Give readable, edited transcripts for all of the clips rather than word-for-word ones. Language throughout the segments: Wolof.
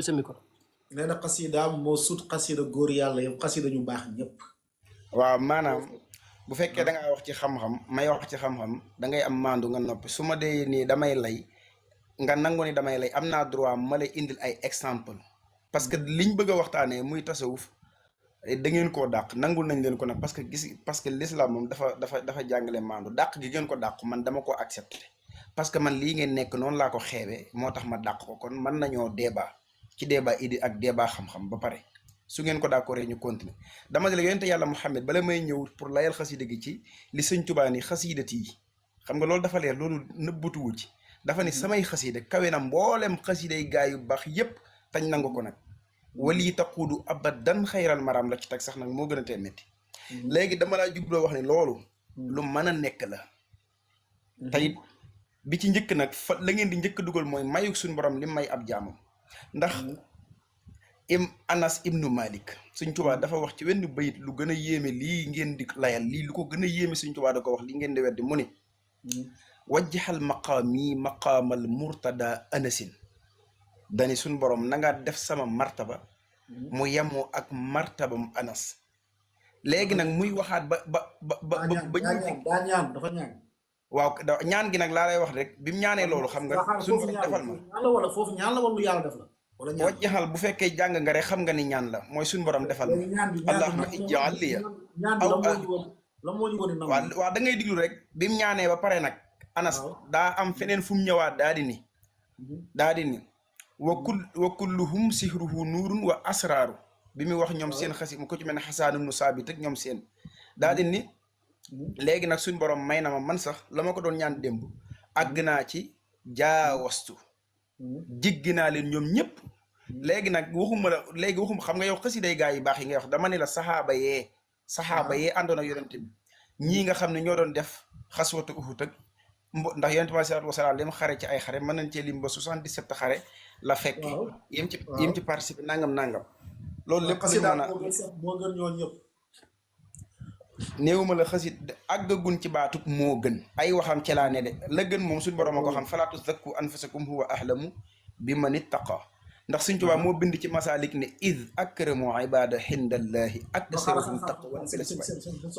ubbil sa micro. nee na xasidaam moo sut xasida góor yàlla yëpp xasida ñu baax ñëpp. waaw maanaam bu fekkee da ngaa wax ci xam-xam may wax ci xam-xam da ngay am maandu nga noppi su ma dee nii damay lay nga nangu ni damay lay am naa droit ma lay indil ay exemple parce que liñ bëgg a waxtaanee muy tasawuf da ngeen koo dàq nangul nañ leen ko nag parce que l'islam moom dafa jàngale maandu dàq gi ngeen ko dàq man dama ko accepté parce que man lii ngeen nekk noonu laa ko xeebee moo tax ma dàq ko kon mën nañoo débat ci débat idi ak débat xam-xam ba pare su ngeen ko d'accord ñu continuer dama ne la yonente yàlla Muhammad bala may ñëw pour layal xasida gi ci li sëñ Tuubaa ni xasidat yi xam nga loolu dafa leer loolu nëbbatuwu ci dafa ni samay xasida kawe na mboolem xasiday gaa yu baax yépp tañ nangu ko nag wali taquudu abadan xayral maram la ci teg sax nag moo gën a tee métti léegi dama laa jubloo wax ne loolu lu mën a nekk la tayit bi ci njëkk nag fa la ngeen di njëkk dugal mooy mayu suñu borom li may ab jaamam ndax Anas ibnu Malik Sëñ Tuubaa dafa wax ci wenn bayit lu gën a yéeme lii ngeen di layal lii lu ko gën a yéeme Sëñ Tuubaa da ko wax lii ngeen di weddi mu ni wajjaxal maqaami maqaamal murtada anasin dani suñ borom na nga def sama martaba mu yemoo ak martabam Anas léegi nag muy waxaat ba ñaan dafa ñaan waaw ñaan gi nag laa lay wax rek bi mu ñaanee loolu xam nga suñ borom defal ma ñaan la wala foofu ñaan la wala lu yàlla def la wajjaxal bu fekkee jàng nga rek xam nga ni ñaan la mooy suñ borom defal ma allahumma ij'al liya waaw da ngay diglu rek bi mu ñaanee ba pare nag Anas daa am feneen fu mu ñëwaat daa di ni wa kulluhum sihruhu nuurun wa asraaru bi muy wax ñoom seen xasi mu ko ci mel ne Xasaan ibnu Saabit ak ñoom seen daa di ni léegi nag suñ borom may na ma man sax la ma ko doon ñaan démb àgg naa ci jaawastu jiggi naa leen ñoom ñëpp léegi nag waxuma xam nga yow xasiday gaa yi baax yi ngay wax dama ne la saxaaba yee àndoon ak yonente bi ñii nga xam ne ñoo doon def xaswatu Uhud ak ndax yonente bi salaatu wasalaam li mu xare ci ay xare mën nañ cee lim ba 77 xare la fekk yim ci participer nangam loolu lépp li mën a moo gën ñoo ñëpp néewuma la xasit àggagun ci baatub moo gën ay waxam ci laa ne de la gën moom suñ borom a ko xam falaa tuzakku anfusakum huwa ahlamu bi man ittaqa ndax Sëñ Tuubaa moo bind ci masaalik ne id akramu ibada xindallahi aktharuhum taqwan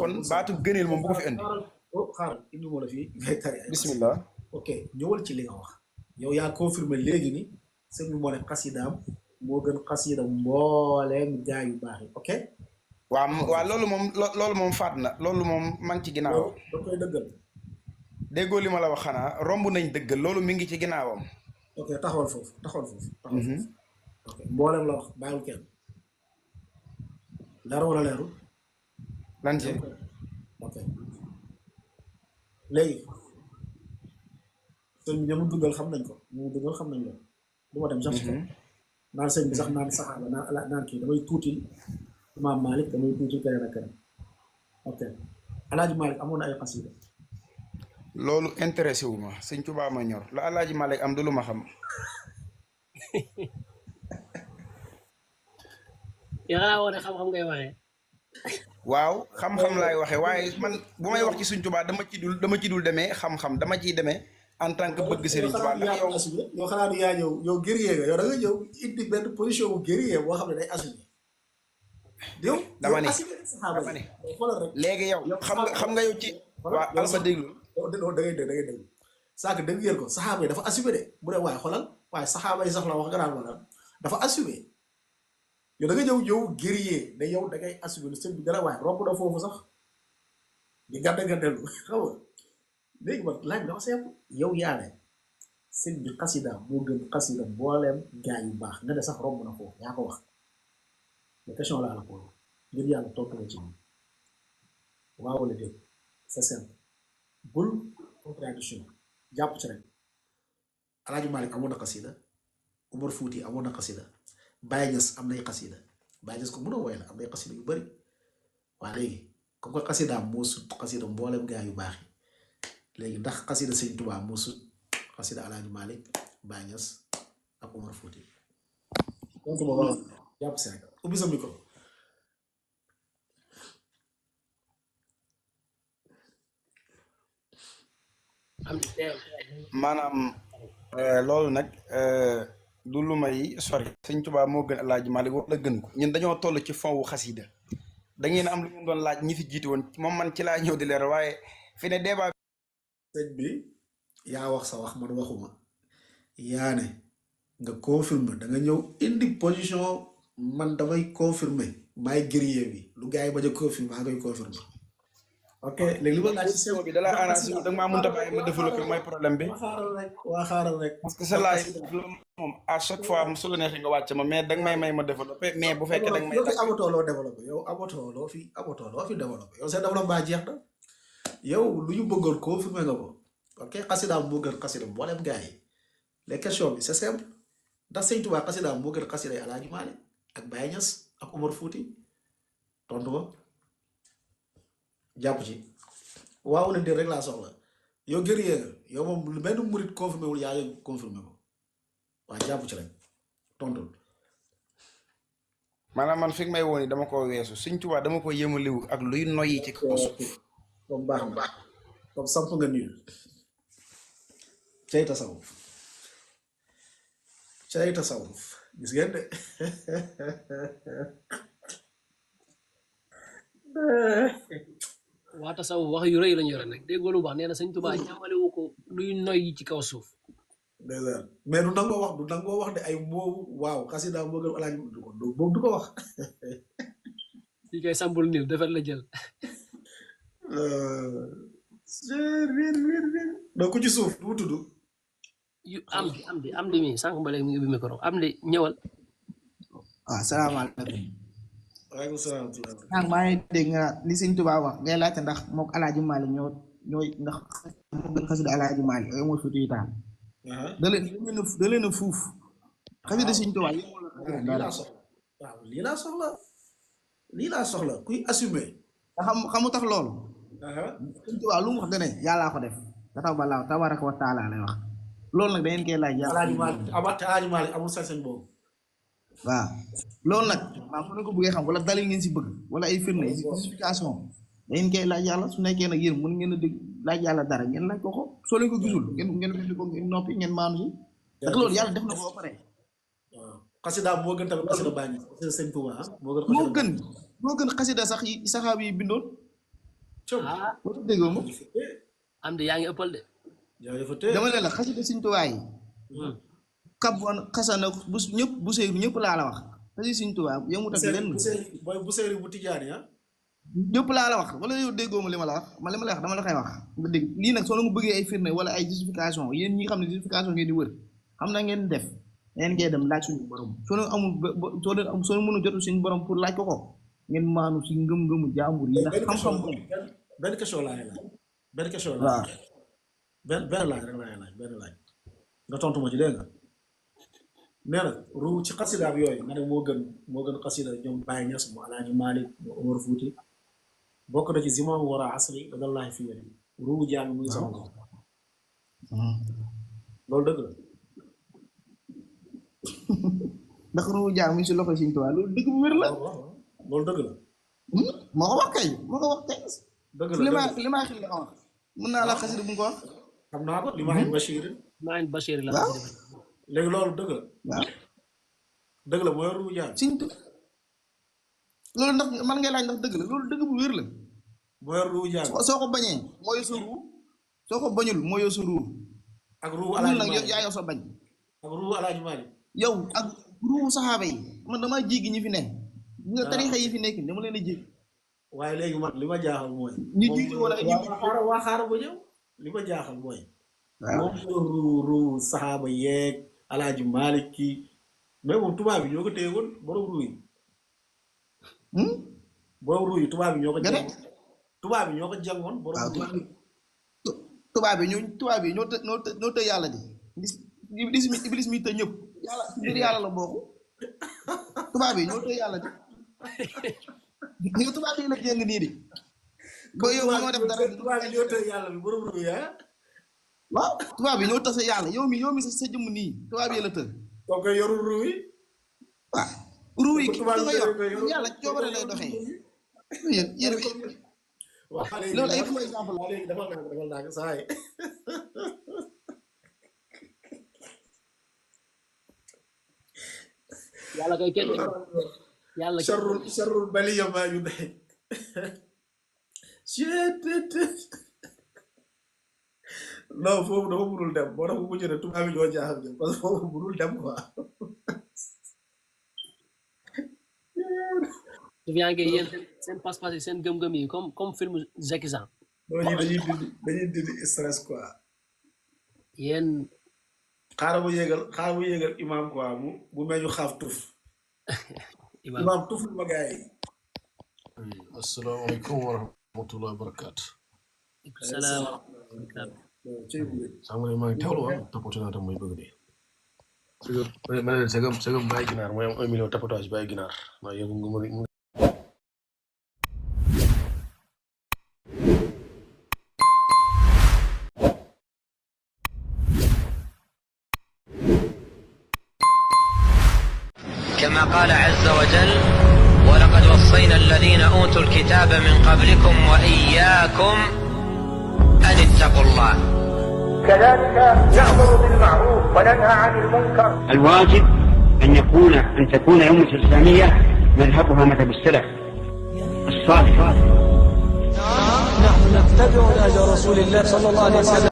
kon baatub gëneel moom bu ko fi indi xaaral indi moo la fii bismillah ok ñëwal ci li nga wax yow yaa confirmé léegi ni sëñ bi moo ne xasidaam moo gën xasida mbooleem gaa yu baax yi ok waaw loolu moom faat na loolu moom maa ngi ci ginnaaw da koy dëggal déggoo li ma la wax xanaa romb nañ dëggal loolu mi ngi ci ginnaawam ok taxawal foofu ok mbooleem la wax bàyyiwul kenn leer wala leerul lan ci ok léegi sëñ bi ñamu duggal xam nañ ko ñu duggal xam nañ loolu du ma dem sax ci naan sëñ bi sax naan saxaaba naan kii damay tuuti Imaam Malik damay tuuti keneen ak keneen ok Alaaji Malik amoon na ay xasida loolu intéressé wu ma Sëñ Tuubaa ma ñor la Alaaji Malik am du lu ma xam yaa ngi woon xam-xam ngay waxee waaw xam-xam laay waxee waaye man bu may wax ci Sëñ Tuubaa dama ci dul demee xam-xam dama ciy demee en tant que bëgg Sëriñ Tuubaa ndax yow xanaa du yaa yow guerrier nga yow da nga ñëw indi benn position bu guerrier boo xam ne day assumé yow dama ne léegi yow xam nga yow ci waa alma déglu da ngay dégg saak dëgg yéen ko saxaaba yi dafa assumé de bu dee waaye xoolal waaye saxaaba yi sax la wax nga naan wala dafa assumé yow da nga ñëw guerrier ne yow da ngay assumé lu sëñ bi gën a waaye romb na foofu sax di gàdda-gàddelu xam nga léegi man laaj dafa seet yow yaa ne sëñ bi xasida moo gën xasida mbooleem gaa yu baax nga ne sax romb na foofu yaa ko wax mais question laa la ko ngir yàlla tontu la ci moom waaw wala déet c'est simple bul contradiction jàpp ci rek Alaaji Malik amoon na xasida Umar Fuuti amoon na xasida Baye Niass am nay xasida Baye Niass ko mën a woy la am nay xasida yu bëri waa léegi comme que xasidaam moo sut xasida mbooleem gaa yu baax yi léegi ndax xasida Sëñ Tuubaa moo sut xasida Alaaji Malik Baye Niass ak Umar Fuuti donc ma waaw jàpp si rek ubbi sa micro maanaam loolu nag du lu may sori sëñ Tuubaa moo gën Alaaji Maalik wala gën ko ñun dañoo toll ci fond wu xasida da ngeen am lu ngeen doon laaj ñi fi jiitu woon moom man ci laa ñëw di leer waaye fi ne débat sëñ bi yaa wax sa wax man waxuma yaa ne nga confirmer da nga ñëw indi position man damay confirmer maay guerrier bi lu gars yi bañ a confirmer maa ngay confirmer ok léegi li ma laaj si bi da la arrangé da nga maa mënta bàyyi ma développé mooy problème bi waa xaaral rek parce que sa laay moom à chaque fois su la neexee nga wàcc ma mais da nga may ma développé mais bu fekkee da nga may yow fi amatoo loo développé yow amatoo loo fi développé yow seen développement jeex na yow lu ñu bëggoon confirmer nga ko ok xasidaam moo gën xasida mboolem gars yi les questions bi c'est simple ndax sëñ Tuubaa xasidaam moo gën xasida yi Alaaji Maalik ak Baye Niass ak Omar Fouti tontu ko jàpp ci waaw na déet rek laa soxla yow guerrier nga yow moom lu benn murit confirmé wul yaa ngi confirmé ko waaw jàpp ci rek tontul maanaam man fi nga may woon dama ko weesu sëñ Tuubaa dama ko yëmaliwu ak luy noyyi ci kaw suuf comme baax na comme samp nga niil cay tasawuf gis ngeen de waa tasawuf wax yu rëy lañu yore nag déggoo lu baax nee na sëñ Tuubaa ñamalewu ko luy noyyi ci kaw suuf déjà mais du nangoo wax de ay moowu waaw xasida moo gën Alaaji boobu du ko wax li koy sambul niil defar la jël donc ku ci suuf du mu tudd yu am di mi sànq ba léegi mi ngi bi micro am di ñëwal waaw salaamaaleykum. waaleykum salaam. maa ngi dégg nga li sëñ Tuubaa wax ngay laajte ndax mook Alaaji Maalik ñooy ndax moo gën xasida Alaaji Maalik yooyu mooy futu yi taan da leen a fuuf xasida sëñ Tuubaa lii laa soxla kuy assumer xamu tax loolu sëñ Tuubaa lu mu wax dane yàllaa ko def da tax balaaw tabaraka wa taala lay wax loolu nag da ngeen koy laaj Alaaji Maalik amul sañ-sañ boobu waaw loolu nag maa mu ne ko bëggee xam wala dalil ngeen si bëgg wala ay firnde justification da ngeen koy laaj yàlla su nekkee nag yéen mën ngeen a dégg laaj yàlla dara ngeen laaj ko soo leen ko gisul ngeen ko ngeen noppi ngeen maanu si ndax loolu yàlla def na ko ba pare waaw xasida moo gën tamit xasida bàññi xasida sëñ Tuubaa moo gën xasida sax yi saxaaba yi bindoon boo déggoo ma am di yaa ngi ëppal de dama ne la xasida sëñ Tuubaa yi kabon xasana bu ñëpp bu seyru ñëpp laa la wax xasida sëñ Tuubaa yemut ak lenn bu seyru bu tijaani ñëpp laa la wax wala yow déggoo ma li ma la wax ma li ma la wax dama la koy wax nga dégg lii nag soo la mu bëggee ay firnde wala ay justification yéen ñi xam ne justification ngeen di wër xam na ngeen def ngeen ngay dem laaj suñu borom soo leen amul soo mënu jotu suñu borom pour laaj ko ngeen maanu si ngëm-ngëmu jaambur yi ndax xam-xam benn question laay laaj benn laaj rek benn laaj nga tontu ma ci dégg nga nee na ru ci xasidaam yooyu nga ne moo gën xasida ñoom Baye Niass mu Alaaji Maalik mu Omar Fouti bokk na ci zimam wara asri dadallahi fi yadi ruu jaami muy sama ko loolu dëgg la ndax ruu jaami muy si loxo Sëñ Tuubaa loolu dëgg bu wér la loolu dëgg la moo ko wax kay dëgg la li ma xil la wax mën naa la xasida bu nga ko wax xam naa ko li Maahin Bachir la léegi loolu dëgg la waaw dëgg la mooy ruu jaami loolu ndax man ngay laaj ndax dëgg la loolu dëgg bu wér la mooy ruu jaami soo ko bañee mooy sa ruu soo ko bañul mooy sa ruu ak ruu Alaaji nag Maalik yaa yow sa bañ ak ruu Alaaji Maalik yow ak ruu saxaaba yi man damaa jéggi ñi fi ne nga tarixa yi fi nekk dama leen a jéggi waaye léegi man li ma jaaxal mooy ñi jiitu wala waa xaaral ba ñëw li ma jaaxal mooy moom ruu saxaaba yeeg Alaaji Maalik kii mais moom tubaab yi ñoo ko téye woon borom ruu yi borom ruu yi tubaab yi ñoo ko jàng jàngoon borom ruu yi tubaab yi ñoo tëj yàlla di iblis mi tëj ñëpp yàlla si biir yàlla la bokk tubaab yi ñoo tëj yàlla di nga tubaab yi la jàng nii di ba yow moo def dara tubaab yi ñoo tëj yàlla bi borom ruu yi waaw tubaab yi ñoo tase yàlla yow mi sa jëmm nii tubaab yi la tëj donc yorul ruu yi waaw ruu yi ki nga yor yàlla coobare lay doxee yéen loolu ay faux exemple la léegi defal naa ko saa yi yàlla kay kenn yàlla sharrul baliya maa yu day non foofu dafa mënul dem moo tax bu mujj ne tubaab yi ñoo jaaxal jëm parce que foofu mënul dem quoi. su fi yàggee yéen seen pas-pas yi seen gëm-gëm yi comme film Jackie Chan. dañuy dindi stress quoi. yéen. xaaral mu yéegal imam quoi mu meñu xaaf tuf. imam tuf ma gaay yi. asalaamaaleykum wa rahmatullahi wa barakaatu. salaam. xam nga maa ngi teewlu woon toppatoo naa tam mooy bëgg de. ma ne leen segam bàyyi ginaar mooy am 1 million toppatoo bàyyi ginaar maa yëngu mu كما قال عز وجل ولقد وصينا الذين أوتوا الكتاب من قبلكم وإياكم أن اتقوا الله كذلك نأمر بالمعروف وننهى عن المنكر. الواجب أن تكون الأمة الإسلامية مذهبها مذهب السلف الصالح. نحن نتبع نهج رسول الله صلى الله عليه وسلم.